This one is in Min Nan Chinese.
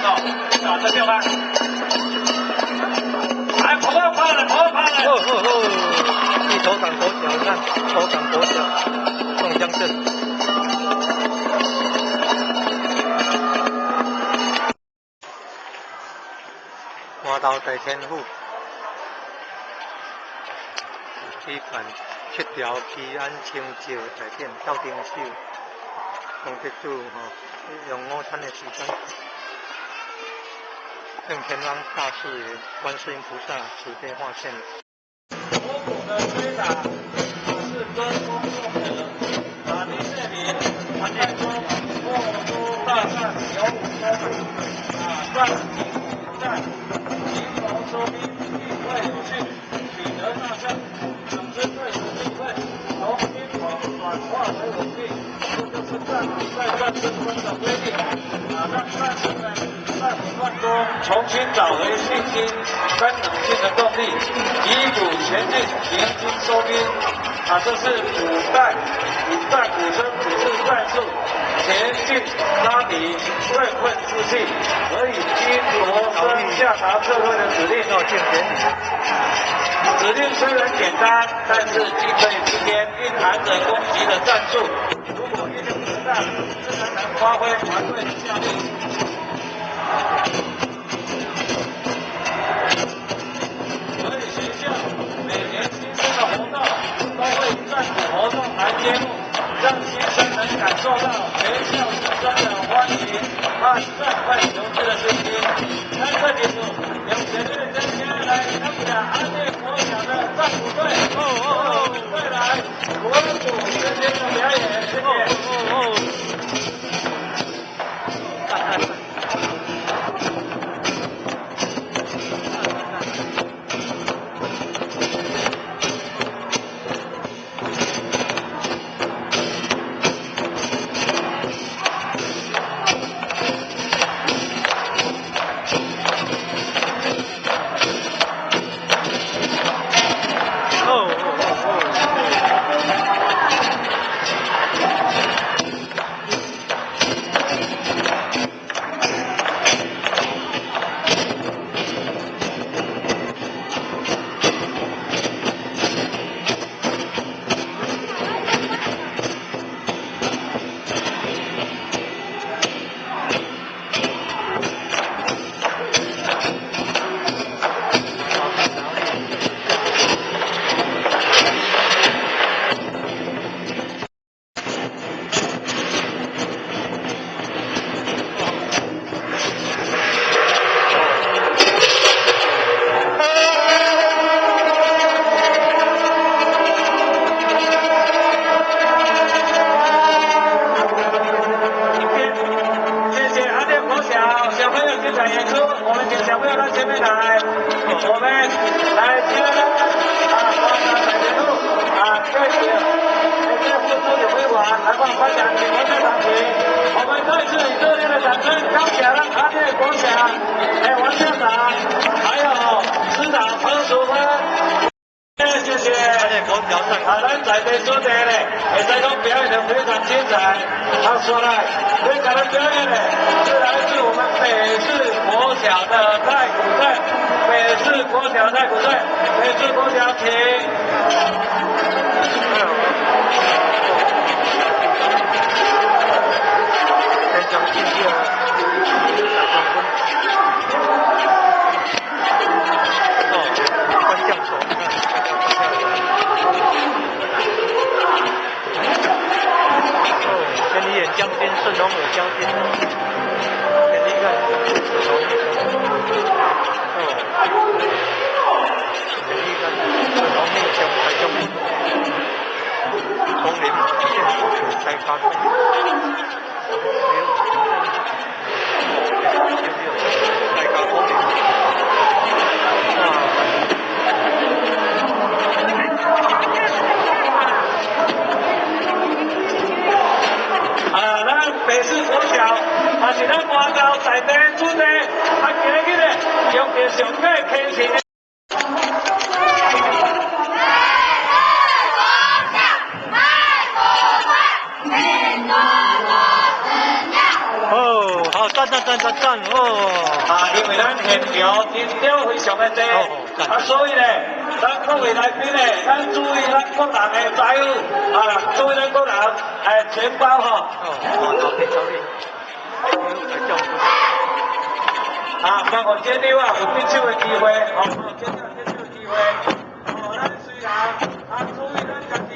哦，打这电话。来，跑跑来，跑跑来。哦哦哦！去头港国小，你看头港国小，宋江镇。外头大天府，举办七条平安清醮大典斗灯手，功德主吼用午餐的时间，圣天王大士爷观世音菩萨慈悲化现。锣鼓的吹打是歌功颂德，啊，林这里他在说莫都大战有武功，啊，战平战，秦王收兵，应会有序，取得大胜，总之队伍兴奋，从兵狂转化为稳定，这就是战在战争中的规定，啊，让战士们在混乱中重新找回信心跟冷静的动力，以鼓前进，行军收兵。啊，这是古代古代古称古式战术，前进拉敌，未困之气，可以经锣声下达撤退的指令。指令虽然简单，但是进退之间蕴含着攻击的战术。如果运用得当，自然能发挥团队的效力。所以学校每年新生的活动都会以战鼓活动来揭幕，让新生能感受到全校师生的欢迎和振奋求知的信心。那这结束，用旋律真声来感谢安内国小的战鼓队，哦哦哦，带来锣鼓之间的表演，谢谢。哦哦。我们来接啊，啊，谢谢，谢谢副主委员来帮颁奖，请王校长请。我们再次以热烈的掌声，感谢咱阿内国小哎王校长，还有师长彭淑芬，谢谢。啊，咱在地主地咧，会使讲表演得非常精彩。他说来，你甲咱表演的是来自我们北市国小的太鼓队，北市国小太鼓队，北市国小请。将军盛龙伟将军，给你看，哦，给你看，盛龙内将台中，丛林县开发没有，开发丛林。北市国小，也是咱外头在地主地，啊，今日咧用着上过虔诚的。哦，好，讚讚讚讚讚哦！啊，因為咱現場人潮非常的濟，啊，所以咧，咱各位來賓咧，咱注意咱個人的財物，啊，注意咱個人錢包吼。哦，好的，好的。啊，包括這裡啊，有得手的機會，哦，這裡有得手的機會。哦，咱雖然啊，注意咱家己。